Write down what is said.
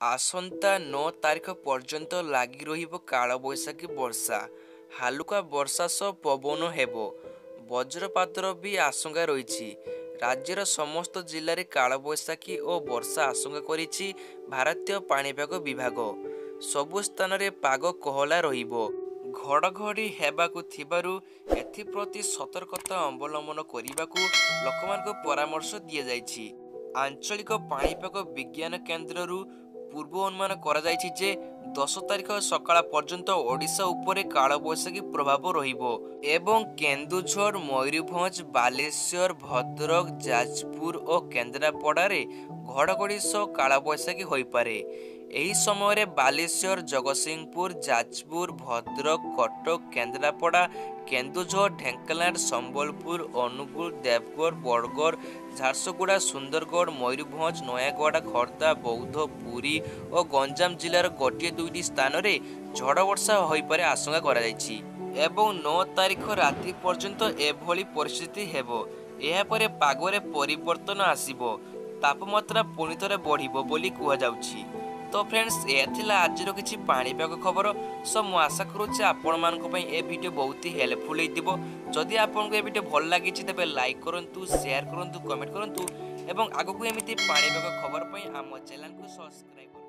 ଆସନ୍ତା 9 ତାରିଖ ପର୍ଯ୍ୟନ୍ତ ଲାଗି ରହିବ କାଳବୈଶାଖୀ ବର୍ଷା। ହାଲୁକା ବର୍ଷା ସହ ପବନ ହେବ। ବଜ୍ରପାତର ବି ଆଶଙ୍କା ରହିଛି। ରାଜ୍ୟର ସମସ୍ତ ଜିଲ୍ଲାରେ କାଳବୈଶାଖୀ ଓ ବର୍ଷା ଆଶଙ୍କା କରିଛି ଭାରତୀୟ ପାଣିପାଗ ବିଭାଗ। ସବୁ ସ୍ଥାନରେ ପାଗ କୋହଲା ରହିବ। ଘଡ଼ଘଡ଼ି ହେବାକୁ ଥିବାରୁ ଏଥିପ୍ରତି ସତର୍କତା ଅବଲମ୍ବନ କରିବାକୁ ଲୋକମାନଙ୍କୁ ପରାମର୍ଶ ଦିଆଯାଇଛି। ଆଞ୍ଚଳିକ ପାଣିପାଗ ବିଜ୍ଞାନ କେନ୍ଦ୍ରରୁ ପୂର୍ବ ଅନୁମାନ କରାଯାଇଛି ଯେ 10 ତାରିଖ ସକାଳ ପର୍ଯ୍ୟନ୍ତ ଓଡ଼ିଶା ଉପରେ କାଳବୈଶାଖୀ ପ୍ରଭାବ ରହିବ ଏବଂ କେନ୍ଦୁଝର, ମୟୂରଭଞ୍ଜ, ବାଲେଶ୍ୱର, ଭଦ୍ରକ, ଯାଜପୁର ଓ କେନ୍ଦ୍ରାପଡ଼ାରେ ଘଡ଼ଘଡ଼ି ସହ କାଳବୈଶାଖୀ ହୋଇପାରେ। ଏହି ସମୟରେ ବାଲେଶ୍ୱର, ଜଗତସିଂହପୁର, ଯାଜପୁର, ଭଦ୍ରକ, କଟକ, କେନ୍ଦ୍ରାପଡ଼ା, କେନ୍ଦୁଝର, ଢେଙ୍କାନାଳ, ସମ୍ବଲପୁର, ଅନୁଗୁଳ, ଦେବଗଡ଼, ବରଗଡ଼, ଝାରସୁଗୁଡ଼ା, ସୁନ୍ଦରଗଡ଼, ମୟୂରଭଞ୍ଜ, ନୟାଗଡ଼, ଖୋର୍ଦ୍ଧା, ବୌଦ୍ଧ, ପୁରୀ ଓ ଗଞ୍ଜାମ ଜିଲ୍ଲାର ଗୋଟିଏ ଦୁଇଟି ସ୍ଥାନରେ ଝଡ଼ ବର୍ଷା ହୋଇପାରେ ଆଶଙ୍କା କରାଯାଇଛି ଏବଂ 9 ତାରିଖ ରାତି ପର୍ଯ୍ୟନ୍ତ ଏଭଳି ପରିସ୍ଥିତି ହେବ। ଏହାପରେ ପାଗରେ ପରିବର୍ତ୍ତନ ଆସିବ, ତାପମାତ୍ରା ପୁଣିଥରେ ବଢ଼ିବ ବୋଲି କୁହାଯାଉଛି। ତ ଫ୍ରେଣ୍ଡସ୍, ଏହା ଥିଲା ଆଜିର କିଛି ପାଣିପାଗ ଖବର। ସୋ ମୁଁ ଆଶା କରୁଛି ଆପଣମାନଙ୍କ ପାଇଁ ଏ ଭିଡ଼ିଓ ବହୁତ ହି ହେଲ୍ପଫୁଲ୍ ହେଇଥିବ। ଯଦି ଆପଣଙ୍କୁ ଏ ଭିଡ଼ିଓ ଭଲ ଲାଗିଛି, ତେବେ ଲାଇକ୍ କରନ୍ତୁ, ସେୟାର କରନ୍ତୁ, କମେଣ୍ଟ କରନ୍ତୁ ଏବଂ ଆଗକୁ ଏମିତି ପାଣିପାଗ ଖବର ପାଇଁ ଆମ ଚ୍ୟାନେଲକୁ ସବସ୍କ୍ରାଇବ୍